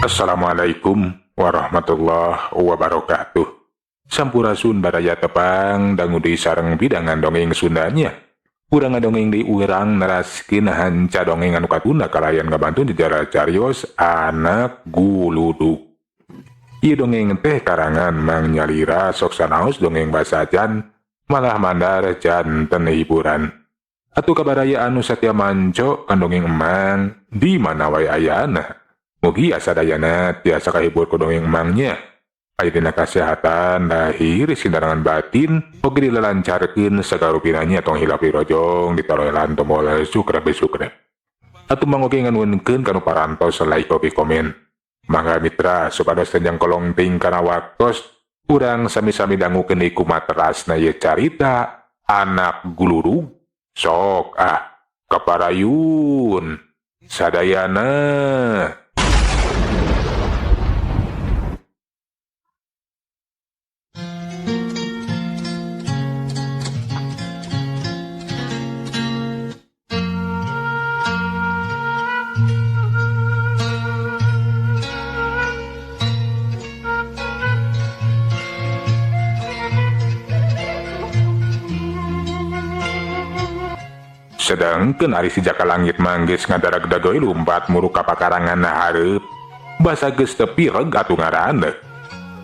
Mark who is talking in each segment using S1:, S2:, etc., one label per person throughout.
S1: Assalamualaikum warahmatullahi wabarakatuh. Sampurasun baraya tepang dangu deui sareng bidangan dongeng Sundanya. Urang ngadongeng deui urang neraskeun hanca dongeng anu katunda kalayan ngabantu jejarah carios anak guludug. Ieu dongeng teh karangan Mang Nyalira sok sanaos dongeng basajan malah mandar janten hiburan. Atuh kabaraya anu satya manco kan dongeng emang di mana wae ayana. Mugi asadayana tiasa kahibur ku dongeng emangnya. Aya dina kasehatan lahir sindarangan batin oge dilalancarkeun sagarupinanya tong hilap dirojong ditaroelan tombol subscribe. Atuh mang oge nganuhunkeun kanu parantos like oge komen. Mangga mitra supados tenjang kolong ting kana waktos urang sami-sami dangukeun deui kumaterasna ieu carita anak guludug. Sok ah kaparayun sadayana. Sedangkan ari si Jaka Langit manggeus ngadarag dagoi lumpat muruk ka pakarangan hareup. Basa geus teu pireg atuh ngaranna.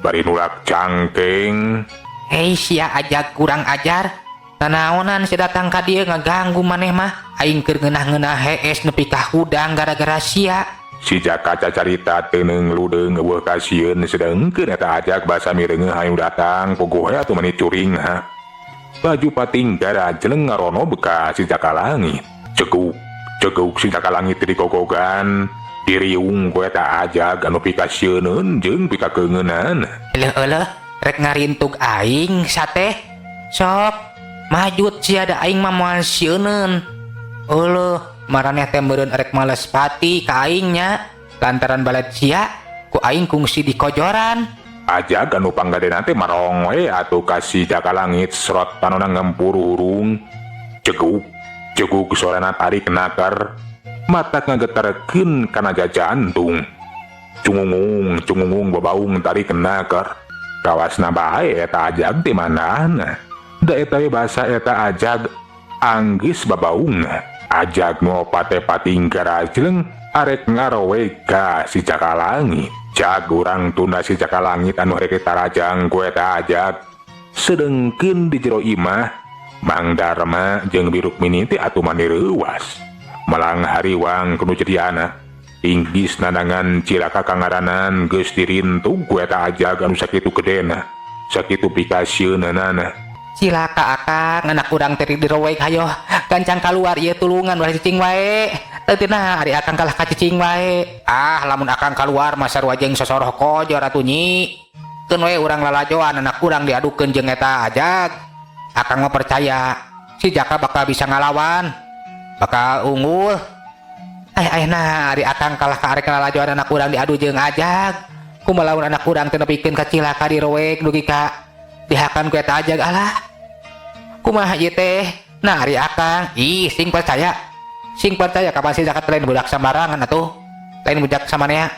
S1: Bari nulak cangkeng.
S2: Hei sia aja kurang ajar. Nanaonan si datang ka dieu ngaganggu maneh mah. Aing keur ngeunah-ngeunah hees nepi ka hudang gara-gara sia.
S1: Si Jaka cacarita teuneung ludeung eueuh kasieun sedengkeun eta ajak basa mireungeuh hayu datang puguh we atuh mani curing ha. Baju pating gara jeleng ngarono beka si Jaka Langit. Ceguk, ceguk si Jaka Langit dikogogan, diriung ku eta ajag anu pikasieuneun jeung pikakeungeunan.
S2: Eleuh-eleuh, rek ngarintug aing sate. Sok, majut sia da aing mah moal sieuneun. Euleuh, maraneh teh meureun rek males pati ka aing nya. Lantaran balad sia, ku aing kungsi dikojoran.
S1: Ajag anu panggadena teh marong we atuh ka si Jaka Langit serot panona ngempur hurung. Ceguk, ceguk sorana tarik nakar, mata ngagetarkeun kana jajantung. Cungungung, cungungung babaung tarik nakar. Kawasna bae eta ajag teh manahna. Da eta we basa eta ajag anggis babaungna. Ajag nu opate pating garajleng arek ngarowe ka si Jaka Langit. Jag urang tunda si Jaka Langit anu rek ditarajang ku eta ajag. Sedengkeun di jero imah Mang Darma jeung Bi Rukmini teh atuh mani reuwas. Malang hariwang kudu jadi anak. Inggis nanangan cilaka kangaranan geus dirintug ku eta ajag anu sakitu gedena. Sakitu pikasieunana.
S2: Cilaka akang anak urang teh dirowek hayo gancang kaluar ieu tulungan ulah cicing wae. Teu tina ari akang kalah ka cicing wae. Ah lamun akang kaluar mah sarua jeung sosoroh kojor atuh nyi. Keun we urang lalajoan anak urang diadukeun jeung eta ajag. Akang mah percaya si Jaka bakal bisa ngalawan. Bakal unggul. Eh ayeuna ari akang kalah ka arek lalajoan anak urang diadu jeung ajag. Kumaha lamun anak urang teh nepikeun ka cilaka dirowek dugi ka dihakan ku eta ajag alah. Kumaha ieu teh? Nah ari akang, ih sing percaya. Sing percaya kapan si Jaka lain budak sambarangan atuh. Lain budak samanea.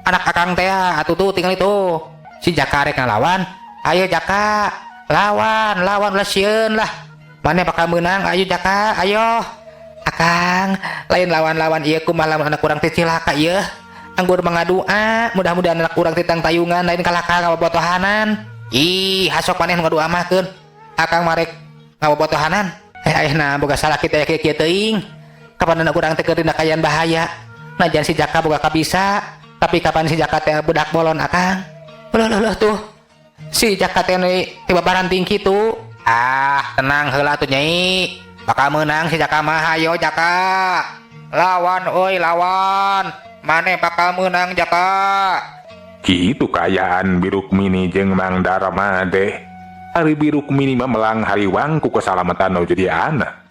S2: Anak akang teh atuh tuh tinggal itu. Si Jaka rek ngalawan. Ayo Jaka, lawan, lawan lah sieun lah. Maneh bakal meunang, ayo Jaka, ayo. Akang, lain lawan-lawan ieu kumaha lamun anak urang teh cilaka ieu. Anggur mangadua, mudah-mudahan anak urang teh tangtayungan lain kalaka ngabobotohanan. Ih, hasok maneh nu ngadua mah keun. Akang marek ngabobotohanan. Eh ayeuna boga salaki teh kieu teuing. Kapan anak urang teh keur dina kaayaan bahaya. Najan si Jaka boga kabisa, tapi kapan si Jaka teh budak bolon akang. Leuh leuh leuh tuh. Si Jaka teh tiba baranting kitu. Ah, tenang heula atuh nyai. Bakal meunang si Jaka mah, ayo Jaka. Lawan euy, lawan. Maneh bakal meunang Jaka.
S1: Kitu kaayaan Bi Rukmini jeung Mang Darma teh. Ari Bi Rukmini mah melang hariwang ku kesalamatan nu jadi anak.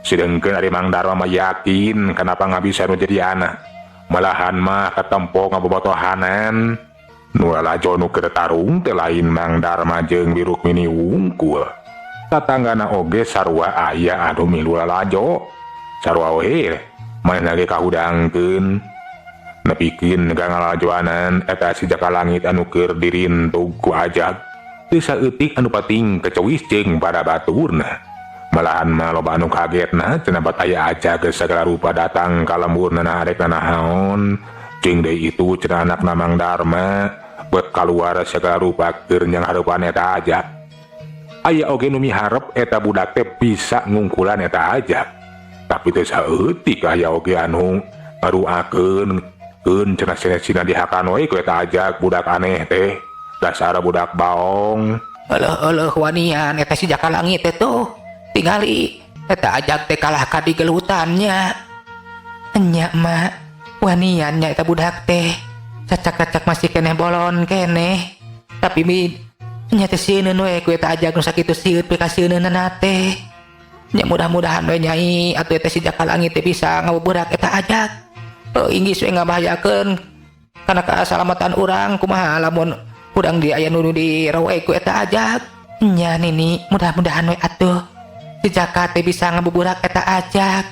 S1: Sedengkeun ari Mang Darma mah yakin kenapa nggak bisa nu jadi anak. Malahan mah katempo ngabobotohanan. Nu lalajo nu keur tarung teh lain Mang Darma jeung Bi Rukmini wungkul. Tatanggana oge sarua aya anu milu lalajo. Sarua we manehna ge kahudangkeun. Nepikeun ka ngalajoanan eta si Jaka Langit anu keur dirintug ku ajag. Teu saeutik anu pating kecewis jeung para baturna. Malahan mah loba anu kagetna cenah bat aya ajag sagala rupa datang ka lemburna nah arek nanaon. Jeung deui itu cenah anakna Mang Darma bet kaluar sagala rupa keur nyanghareupan eta ajag. Aya oge nu miharep eta budak teh bisa ngungkulan eta ajag. Tapi teu saeutik aya oge anu ngaruakeun keun cenah sina dihakan we ku eta ajag budak aneh teh. Dasar budak baong.
S2: Eleuh eleuh wanian eta si Jaka Langit teh tuh. Tingali eta ajag teh kalah ka digelutannya. Enya mak, waniannya eta budak teh. Cacak-cacak masih keneh bolon keneh. Tapi mi nya teh sieun we ku eta ajag nu sakitu sieun pikasieunna teh. Nya mudah-mudahan we nyai atuh eta si Jaka Langit teh bisa ngabuburak eta ajag. Oh, inggis we ngabahayakeun kana kasalamatan urang kumaha lamun urang di aya nu dirowe ku eta ajag. Nya nini mudah-mudahan we atuh si Jaka teh bisa ngabuburak eta ajag.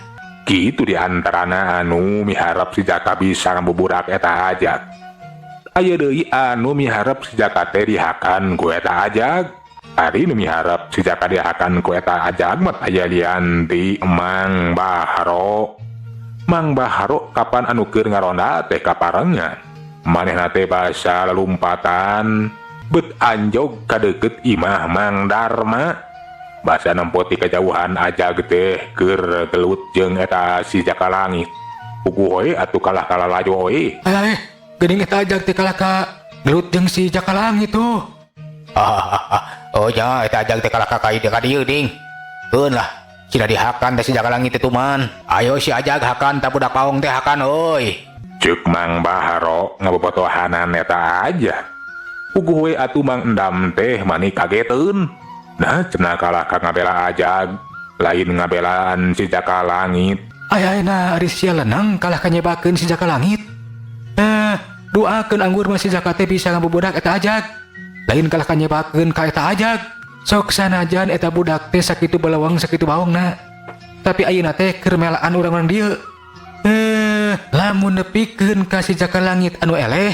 S1: Kitu di antarana anu miharep si Jaka bisa ngabuburak eta ajag. Aya deui anu miharep si Jaka teh dihakan ku eta ajag. Ari nu miharep si Jaka dihakan ku eta ajag mah aya lian ti Mang Bahro. Mang Bahro kapan anu keur ngaronda teh kaparengan. Manehna teh basa lalumpatan bet anjog ka deukeut imah Mang Darma. Basa nempo ti kajauhan ajag teh keur gelut jeung eta si Jaka Langit. Puguh we atuh kalah kalalajo we.
S3: Ay, geuning eta ajag teh kalah ka gelut jeung si Jaka Langit tuh.
S2: Oh nya eta ajag teh kalah ka ka ka dieu ding. Keun lah, sina dihakan teh si Jaka Langit itu man. Ayo si ajag hakan ta budak paong teh hakan euy.
S1: Ceuk Mang Baharo ngabobotohanan eta aja. Puguh we atuh Mang Endam teh mani kageteun. Nah cenah kalah ka ngabela ajag, lain ngabelaan si Jaka Langit.
S3: Ay ayeuna ari sia lenang kalah ka nyebakeun si Jaka Langit. Doakeun anggur mah si Jaka teh bisa ngabubudak eta ajag. Lain kalah ka nyebakeun ka eta ajag. Sok sanajan eta budak teh sakitu balawang sakitu baongna. Tapi ayeuna teh keur melaan urang-urang dieu. Lamun nepikeun ka si Jaka Langit anu eleh,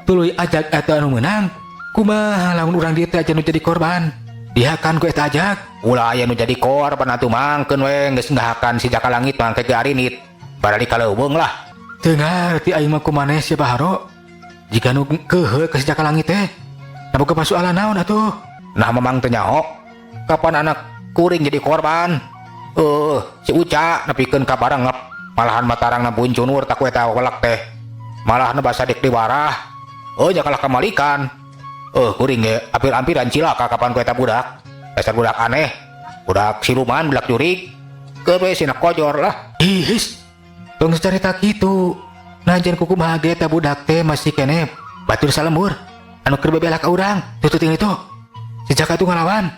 S3: tuluy ajag eta anu meunang, kumaha lamun urang dieu teh aja nu jadi korban? Dihakan ku eta ajag.
S2: Ulah aya nu jadi korban atuh mangkeun we geus ngahakan si Jaka Langit mangke ge arinit. Barali kaleuweung lah.
S3: Teu ngarti aing mah kumaneh sia Baharo. Jika nu kehe ka si Jaka Langit teh, nah boga pasualan naon atuh?
S2: Nah memang teu nyaho. Kapan anak kuring jadi korban? Si Uca nepikeun ka barengep. Malahan matarangna buncunur tak ku eta welek teh. Malah nu basa dik diwarah. Oh nya kalah kamalikan. Kuring ge ampir-ampiran cilaka kapan ku eta budak. Dasar budak aneh. Budak siluman, budak jurig. Keun we sina kojor lah.
S3: Ihis. Tong carita kitu. Najan kukumaha ge eta budak teh masih keneh batur salembur. Anu keur bebela ka urang, tuh tinggal itu. Si Jaka tuh ngalawan.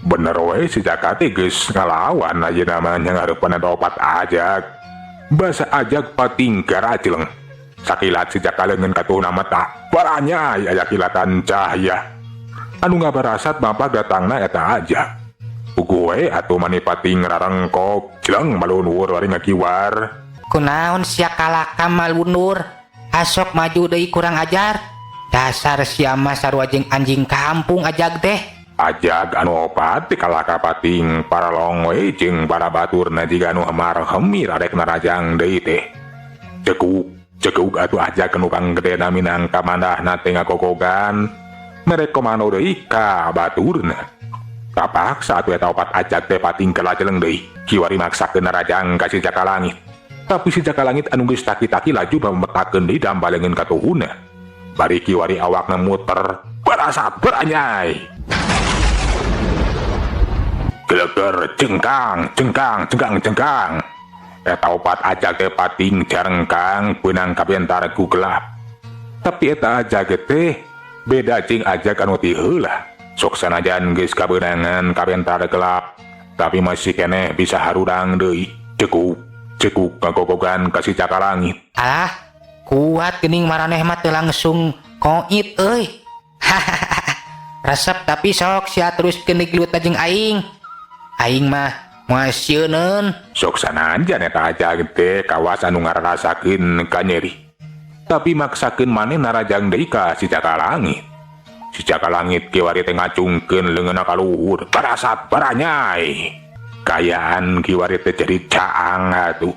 S1: Bener we si Jaka teh geus ngalawan ayeuna mah nyanghareupan ada opat ajag. Basa ajag pating garacileng. Sakilat si Jaka leungeun katuhna mata. Baranyai aya kilatan cahaya. Anu ngabarasat bapak datangna eta ajag. Puguh we atuh mani pating rarengkok, jeleng malunur bari ngakiwar.
S2: Kunaon sia kalaka malunur? Asok maju deui kurang ajar. Dasar sia mah sarua jeung anjing kampung ajag teh.
S1: Ajag anu opat kalaka pating paralong we jeung para baturna jiga anu marhemir arek narajang deui teh. Cekuk, cekuk atuh ajag nu panggedena minangka mandahna teh ngagogogan. Mere komando deui ka baturna. Kapaksa atuh eta opat ajag teh pating kalajeleng deui. Kiwari maksakeun narajang ka si Jaka Langit. Tapi si Jaka Langit anu geus taki-taki laju pametakeun deui damba leungeun katuhuna. Bari kiwari awakna muter, barasat beranyai. Geleger jengkang, jengkang, jengkang, jengkang. Eta opat ajag teh pating jarengkang beunang kabentar ku gelap. Tapi eta ajag teh beda jeung ajag anu ti heula. Sok sanajan geus kabeunangan kabentar gelap, tapi masih keneh bisa harurang deui. Cekuk, cekuk ngagogogan ka si Jaka Langit.
S2: Alah, kuat geuning maraneh mah teu langsung koit euy. Resep tapi sok sia teruskeun digelut jeung aing. Aing mah moal sieuneun.
S1: Sok sanajan eta ajag teh kawas anu ngarasakeun kanyeri. Tapi maksakeun maneh narajang deui ka si Jaka Langit. Si Jaka Langit kiwari teh ngacungkeun leungeunna ka luhur, barasat baranyai. Kayaan kiwari teh jadi caang atuh.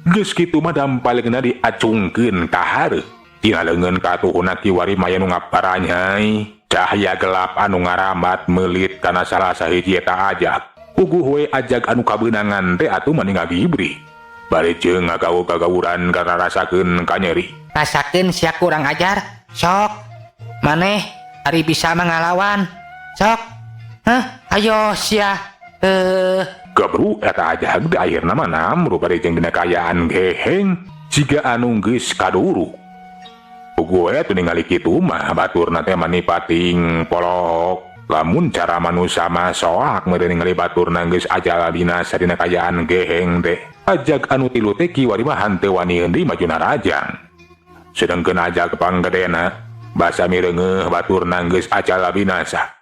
S1: Geus kitu mah dampaleungeunna diacungkeun ka hareup. Tina leungeun katuhuna kiwari maya nu ngabaranyai. Cahaya gelap anu ngarambat meulit kana salah sahiji eta ajag. Puguh we ajag anu kabeunangan teh atuh mani ngagibri. Bari jeung ngagaul-gagauran karena rasakeun kanyeri.
S2: Rasakeun sia, kurang ajar. Sok. Maneh ari bisa mah ngalawan. Sok. Hah, ayo sia.
S1: Gebru eta ajag di akhirna mah namru bari jeung dina kaayaan geheng jiga anu geus kaduru. Puguh we atuh ningali kitu mah baturna teh mani pating polok. Lamun cara manusia mah soak meureun ningali baturna geus ajal binasa dina kaayaan geheng teh. Ajag anu tilu teh kiwari mah hanteu wani deui maju narajang. Sedengkeun ajag panggedena basa mireungeuh baturna geus ajal binasa.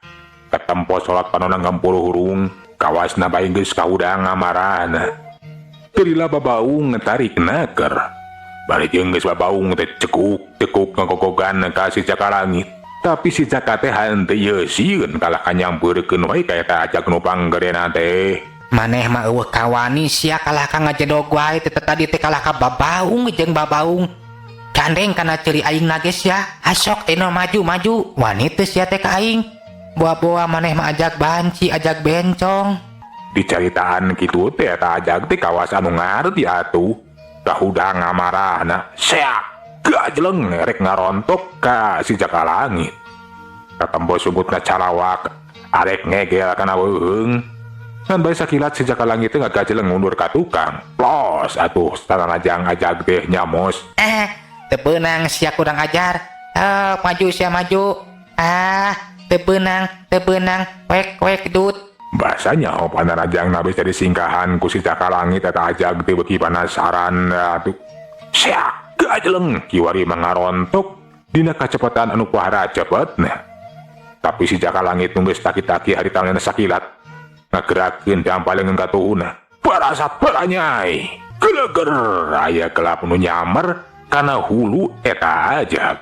S1: Katempo salat panonna ngampuru hurung, kawasna bae geus kahudang amarahna. Teu lila babaung tarik naker. Bari jeung geus babaung teh cekuk-cekuk ngagogogan ka si Jaka Langit. Tapi si Jaka teh henteu ieu sieun kalah kanyampeurkeun we ka eta ajag nu panggedena teh.
S2: Maneh mah euweuh kawani sia, kalah ka ngajedog wae teh tadi teh, kalah ka babaung jeung babaung. Gandeng kana ceuli aing nages ya. Asok teh maju maju. Wani teu sia teh ka aing? Boa-boa maneh mah ajag banci, ajag bencong.
S1: Dicaritaan kitu teh eta ajag teh kawas anu ngarti atuh. Kahudang amarahna, seak gajleng rek ngarontok ka si Jaka Langit. Katempo sungkutna calawak arek ngegel kana beuheung. Ngan bae sakilat si Jaka Langit teh ngagajeleng mundur ka tukang. Los atuh tanarajang ajag teh nyamos.
S2: Eh, teu beunang sia, kurang ajar. Eh, maju sia, maju. Ah, teu beunang, teu beunang. Wek wek dut.
S1: Bahasanya panarajang nabis jadi singkahan ku si Jaka Langit, eta ajag teh beuki panasaran atuh. Seak gajeleng kiwari mangarontok dina kacepatan anu pohara cepetna. Tapi si Jaka Langit nu geus taki-taki harita sakilat ngagerakeun dampaleungeun katuhuna. Barasat baranyai. Geleger aya gelap nu nyamer kana hulu eta ajag.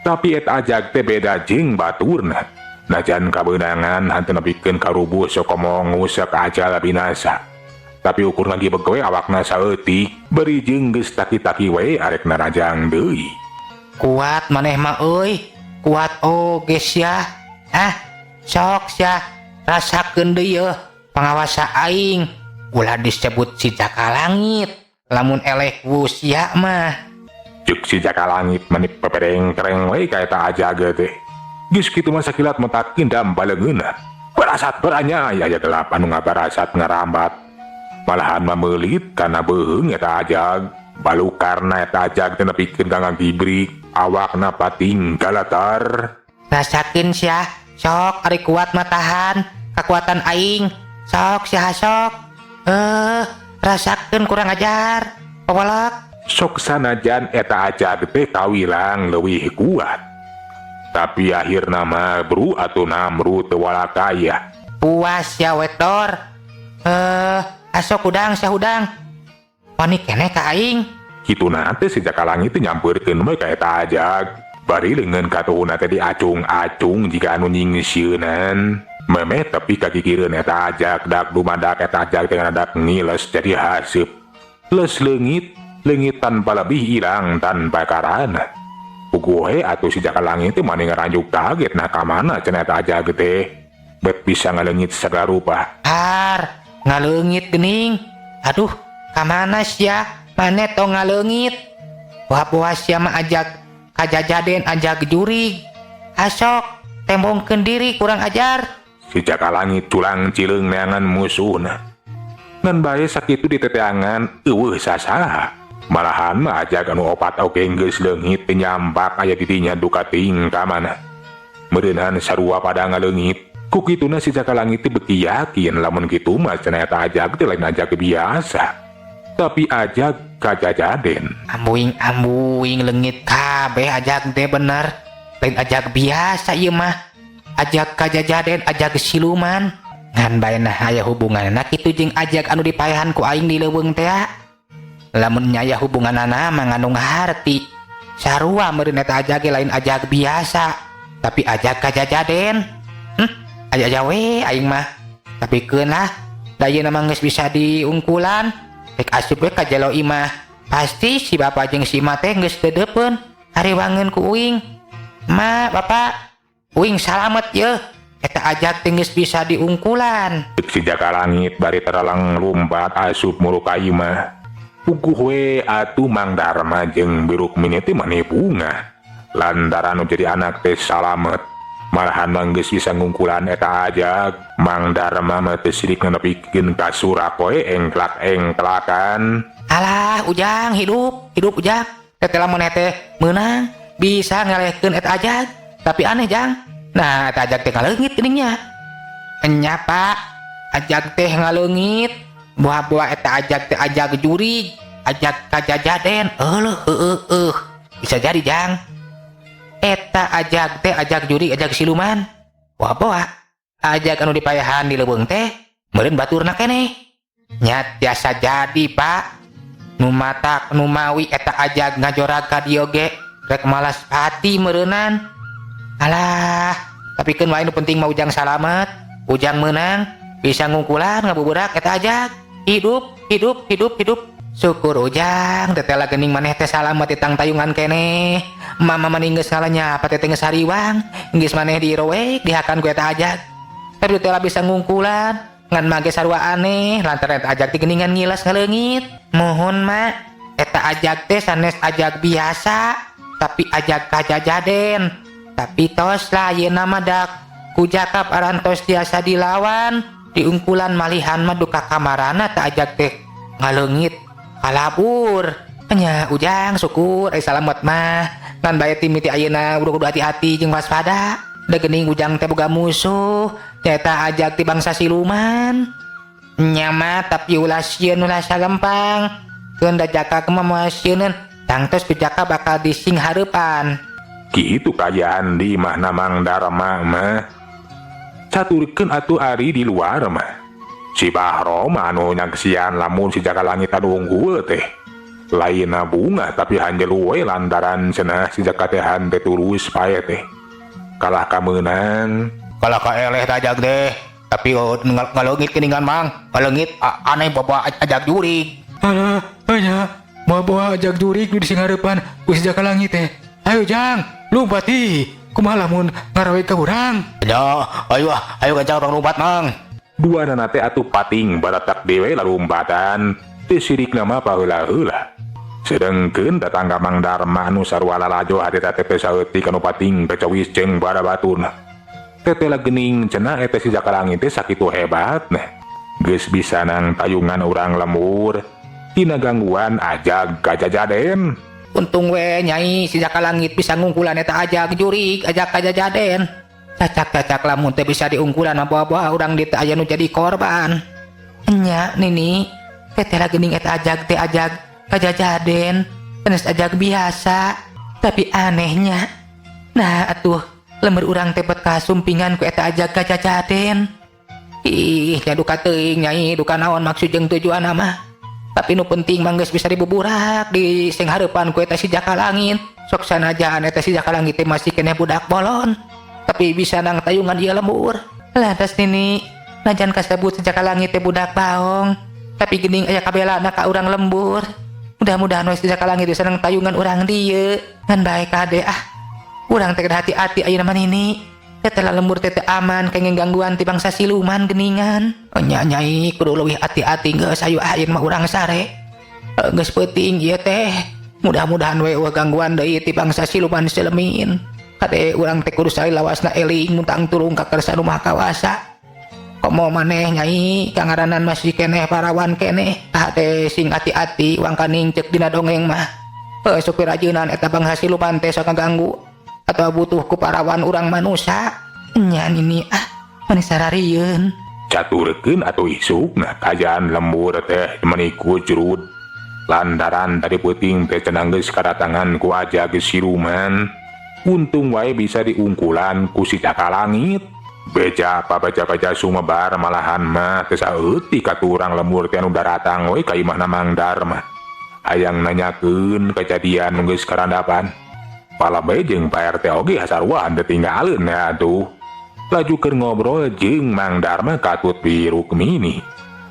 S1: Tapi eta ajag teh beda jeung baturna. Najan kabeunangan hanteu nepikeun karubuh sakomo ngusek ajal binasa. Tapi ukur ngagibeg we awakna saeutik, beri jeung geus taki-taki we arek narajang deui.
S2: Kuat maneh mah euy. Kuat oge sia. Ah, sok sia. Rasakeun deui yeuh pangawasa aing. Ulah disebut si Jaka Langit lamun eleh ku sia mah.
S1: Cuk si Jaka Langit mani pepereng kereng we ka eta ajag teh. Geus kitu mah sakilat metakeun dampaleungeunna. Barasat baranyai aya gelap anu ngabarasat ngarambat. Malahan mameulit kana beuheung eta ajag. Balukarna eta ajag teh nepikeun ka ngagibrik, awakna pating galatar.
S2: Rasakeun sia. Sok ari kuat mah tahan kekuatan aing. Sok sia, sok. Eh, rasakeun, kurang ajar. Pawalak.
S1: Sok sanajan eta ajag teh kawilang leuwih kuat. Tapi akhirna mah bru atuh namru teu walakaya.
S2: Puas ya, wedor. Eh, asok hudang sia, hudang. Wani keneh ka aing.
S1: Kituna teh si Jaka Langit teh nyampeurkeun we ka eta ajag. Bari leungeun katuhuna teh diacung-acung jiga anu nyingsieunan. Memeh tepi ka gigireun eta ajag, dak dumadak eta ajag teh ngadadak ngiles jadi haseup. Les leungit, leungit tanpa lebih, ilang tanpa karana. Puguh we atuh si Jaka Langit teh mani ngaranjuk kaget, nah ka mana cenah eta ajag teh. Bet bisa ngaleungit sagala rupa.
S2: Har, ngaleungit geuning. Aduh, kamana sia? Mane tong ngaleungit. Boa-boa sia mah ajag kajajaden, ajag jurig. Asok, tembongkeun diri, kurang ajar.
S1: Si Jaka Langit culang cileung neangan musuhna. Ngan bae sakitu diteteangan euweuh sasaha. Malahan mah ajag anu opat oge geus leungit, teu nyampak aya di dinya duka teuing ka mana. Meureunhan sarua pada ngaleungit. Ku kituna si Jaka Langit teh beuki yakin lamun kitu mah cenah eta ajag teh lain ajag biasa. Tapi ajag kajajaden.
S2: Ambuing ambuing, leungit kabeh ajag teh, bener. Lain ajag biasa ieu mah. Ajag kajajaden, ajag siluman. Ngan bae nah aya hubunganna kitu jeung ajag anu dipaehan ku aing di leuweung teh. Lamun nya aya hubunganana mah ngandung harti. Sarua meureun eta ajag ge lain ajag biasa, tapi ajag kajajaden. Aya aja we aing mah. Tapi keun lah, da ieu mah geus bisa diungkulan. Rek asup we ka jero imah. Pasti si bapak jeung si emak teh geus deudeupeun hariwangeun ku uing. Ma, bapak, uing salamet yeuh. Eta ajag teh geus bisa diungkulan.
S1: Cek si Jaka Langit bari teralang lumpat asup muru ka imah. Puguh we atuh Mang Darma jeung Bi Rukmini teh mani bungah. Lantaran nu jadi anak teh salamet. Malahan mah geus bisa ngungkulan eta ajag. Mang Darma mah teu sirik nepikeun ka surak we engklak-engklakan.
S2: Alah, Ujang hidup, hidup Ujang. Teteh lamun teh meunang bisa ngalehkeun eta ajag. Tapi aneh, Jang. Nah, eta ajag teh ngaleungit geuning nya. Enya, Pak. Ajag teh ngaleungit. Buah-buah eta ajag teh ajag jurig, ajag kajajaden. Euleuh, heueuh euh. Bisa jadi, Jang. Eta ajag teh ajag jurig, ajag siluman. Buah-buah ajag anu dipayahan di leuweung teh meureun baturna keneh. Nya tiasa jadi, Pak. Nu matak numawi eta ajag ngajorag ka dieu ge rek malas pati meureunnan. Alah, tapi keun wae, nu penting mah Ujang salamet, Ujang meunang, bisa ngungkulan ngabuburak eta ajag. Hidup, hidup, hidup, hidup. Syukur Ujang, teteh geuning maneh teh salamet di tangtayungan keneh. Mama mah geus ngalanya apa teteh geus hariwang, geus maneh dirowek dihakan ku eta ajag. Tapi teteh bisa ngungkulan, ngan mage sarua aneh lantaran eta ajag teh geuningan ngilas ngaleungit. Mohon, Mak, eta ajag teh sanes ajag biasa, tapi ajag kajajaden. Tapi tos lah ayeuna mah dak ku Jakap arantos tiasa dilawan, diungkulan malihan mah duka kamarana ta ajag teh ngaleungit kalabur. Nya Ujang, syukur ai salamet mah. Ngan bae ti miti ayeuna udah kudu hati-hati jeung waspada. Da geuning Ujang teh boga musuh, nyaeta ajag ti bangsa siluman. Nya mah, tapi ulah sieun, ulah salempang. Keun da Jaka mah moal sieuneun, tangtos ku Jaka bakal dising hareupan.
S1: Kitu kaayaan di imahna Mang Darma mah. Caturkeun atuh ari di luar mah. Si Bahro mah anu nyaksian lamun si Jaka Langit anu unggul teh. Lainna bunga tapi hanjelu we lantaran cenah si Jaka teh hante tulus pae teh. Kalah kameunang.
S2: Kalah ka eleh ta ajag teh. Tapi oh, ngaleungit geuningan, Mang. Ngaleungit aneh bawa ajag jurig.
S3: Alah, nya, bawa ajag jurig nu disinghareupan ku si Jaka Langit teh. Ayo Jang, lumpat ih. Kumaha lamun ngarawek ka urang?
S2: Ya, ayo ah, ayo gancang urang lumpat, Mang.
S1: Duanana teh atuh pating baratak dewe lalumpatan. Teu sirikna mah paheula-heula. Sedengkeun tatangga Mang Darma anu sarua lalajo harita teh teu saeutik anu pating pecawis jeung barabatuna. Tetela geuning cenah eta si Jaka Langit teh sakitu hebatna. Geus bisa nang tayungan urang lembur. Tina gangguan ajag kajajaden.
S2: Untung we nyai si Jaka Langit bisa ngungkulan eta ajag jurig, ajag kajajaden. Cacak-cacak lamun teh bisa diungkulan bawa-bawa urang di teh aya nu jadi korban. Nya nini, teteh geuning eta ajag teh ajag kajajaden, sanes ajag biasa. Tapi anehnya, nah atuh lemur urang teh bet kasumpingan ku eta ajag kajajaden. Ih, nya duka teuing nyai, duka naon maksud jeung tujuan mah. Tapi nu penting mah geus bisa dibuburak di sing hareupan ku eta si Jaka Langit. Sok sanajan eta si Jaka Langit teh masih keneh budak bolon, tapi bisa nang tayungan ieu lembur. Lantas nini, najan kasebut si Jaka Langit teh budak baong, tapi geuning aya kabelana ka urang lembur. Mudah-mudahan we si Jaka Langit bisa nang tayungan urang dieu. Ngan bae kade ah. Urang teh hati-hati ayeuna mah nini. Teteh lembur teh aman kenging gangguan ti bangsa siluman geningan. Oh, nya nyai kudu leuwih hati-hati geus, ayo ayeuna mah urang sare. Geus peuting ieu teh. Mudah-mudahan we euweuh gangguan deui ti bangsa siluman selemin. Kade urang teh kudu salawasna eling muntang tulung ka Kersa Nu Maha Kawasa. Komo maneh nyai kangaranan masih keneh parawan keneh. Kade sing hati-hati wangkaning cek dina dongeng mah. Sok rajeunan eta bangsa siluman teh sok ngaganggu atau butuh ku parawan urang manusia. Nya nini ah, mani sararieun.
S1: Caturkeun atuh isukna kaayaan lembur teh meni kujrud. Lantaran tadi peuting teh cenah geus kadatangan ku ajag siluman. Untung wae bisa diungkulan ku si Jaka Langit. Beja pabaca-baca sumebar malahan mah teu saeutik ka urang lembur teh anu daratang we ka imahna Mang Darma. Hayang nanyakeun kejadian nu geus karandapan. Palabe jeung Pak RT oge hasarua henteu tinggaleun ya atuh. Laju keur ngobrol jeung Mang Dharma katut bi Rukmini.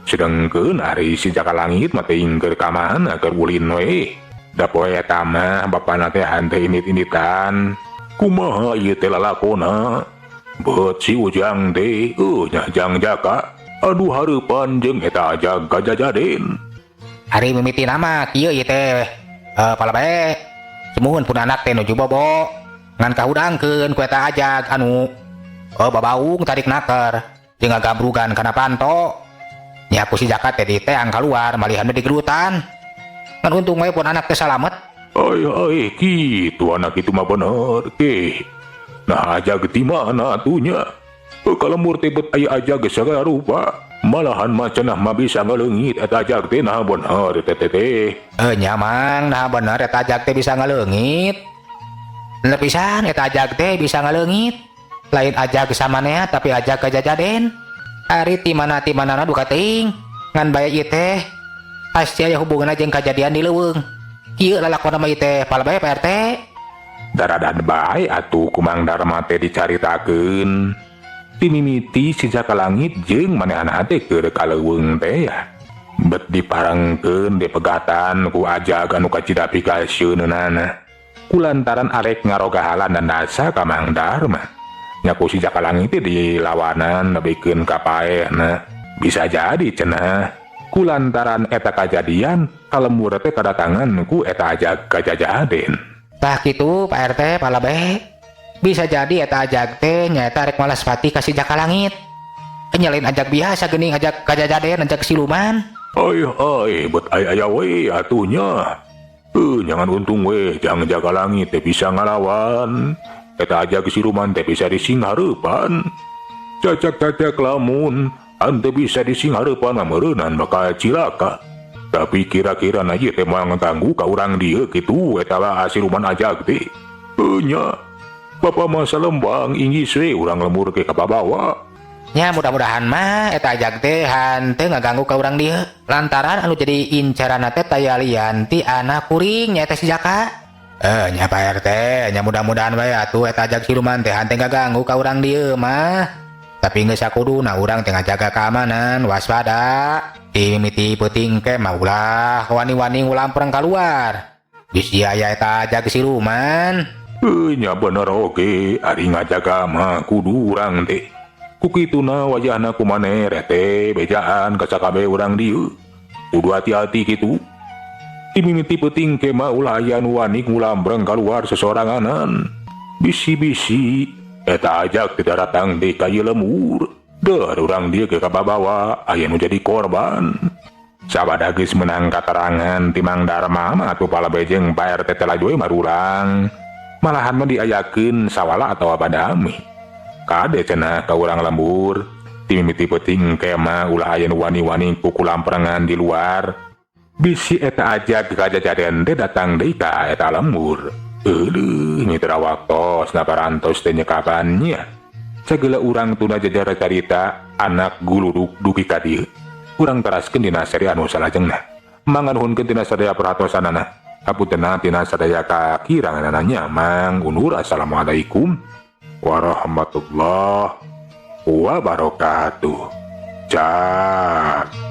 S1: Sedengkeun ari si Jaka Langit mah teuing keur ka mana keur ulin we. Da poe eta mah bapana teh henteu indit-inditan. Kumaha ieu teh lalakona? Bet si Ujang teh nya Jang Jaka. Aduh hareupan jeung eta ajag kajajaden.
S2: Ari mimiti nama kieu ieu teh palabe. Sumuhun pun anak teh nuju bobo. Ngan kahudangkeun ku eta ajag anu babaung tarik naker jeung ngagabrugan kana panto. Nya ku si Jaka teh diteang kaluar malihan di gerutan. Ngan untung we pun anak teh salamet.
S1: Ai ai kitu anak itu mah bener ke. Nah ajag di mana atunya? Kalembur teh bet aya ajag sagala rupa. Malahan mah cenah mah bisa ngaleungit eta ajag teh nah bener teh teh teh.
S2: Nya Mang, nah bener eta ajag teh bisa ngaleungit. Bener pisan eta ajag teh bisa ngaleungit. Lain ajag samanea tapi ajag kajajaden. Ari ti mana ti manana duka teuing. Ngan bae ieu teh pasti aya hubunganna jeung kajadian di leuweung. Kieu lalakonna mah ieu teh palabe Pak RT.
S1: Daradan bae atuh ku Mang Dharma teh dicaritakeun. Timimiti si Jaka Langit jeung manehna teh keur ka leuweung teh ya. Bet diparengkeun dipegatan ku ajag anu kacida pikasieunana. Kulantaran arek ngarogahalan dan dasa ka Mang Dharma. Nya ku si Jaka Langit teh dilawanan nebikeun ka paehna. Bisa jadi cenah kulantaran eta kajadian kalembur teh kadatangan ku eta ajag kajajaden.
S2: Tah kitu Pak RT palabe. Bisa jadi eta ajag teh nyaeta rek malas pati ka si Jaka Langit. Nyalain ajag biasa geuning ajag kajajaden ajag siluman.
S1: Ai ai bet aya aya we atunya. Jangan untung we jang Jaka Langit teh bisa ngalawan. Eta ajag siluman teh bisa disinghareupan. Cacak-cacak lamun henteu bisa disinghareupan mah meureunan bakal cilaka. Tapi kira-kira na ieu teh moal ngaganggu ka urang dieu kitu eta lah siluman ajag teh. Nya Bapak masa lembang inggis we urang lembur ke kababawa.
S2: Nya mudah-mudahan mah eta ajag teh henteu ngaganggu ka urang dieu. Lantaran anu jadi incaranna teh taya lian ti anak kuring nya eta si Jaka. Nya Pak RT, nya mudah-mudahan wae atuh eta ajag siluman teh henteu ngaganggu ka urang dieu mah. Tapi geus sakuduna urang teh ngajaga keamanan, waspada. Ti mimiti peuting ke mah ulah wani-wani ngulampreng kaluar. Bisi aya eta ajag siluman.
S1: Nya bener oge, ari ngajaga mah kudu urang teh. Ku kituna wajahna kumaneh teh bejaan ka sakabeh urang dieu. Kudu hati-hati kitu. Ti mimiti peuting ke mah ulah aya nu wani ngulambreng kaluar sesoranganan. Bisi-bisi eta ajag teh daratang deui ka ieu lembur. Deur urang dieu ge kababawa aya nu jadi korban. Sabada geus meunang katerangan ti Mang Dharma mah atuh palabe jeung Pak RT teh laju we marulang. Malahan mah diayakeun sawala atawa badami. Kade cenah ka urang lembur, ti mimiti peuting ke mah ulah aya nu wani-wani kukulamprengan di luar. Bisi eta ajag kajajaden teh datang deui ka eta lembur. Euleuh mitra waktos naparantos teh nyekapannya. Sagala urang tuna jajar carita anak guludug dugi ka dieu. Urang teraskeun dina seri anu salajengna. Manganuhunkeun tina sadaya perhatosanana. Hapuntenna tina sadaya kakiranganana nya Mang undur. Assalamualaikum warahmatullahi wabarakatuh. Cak.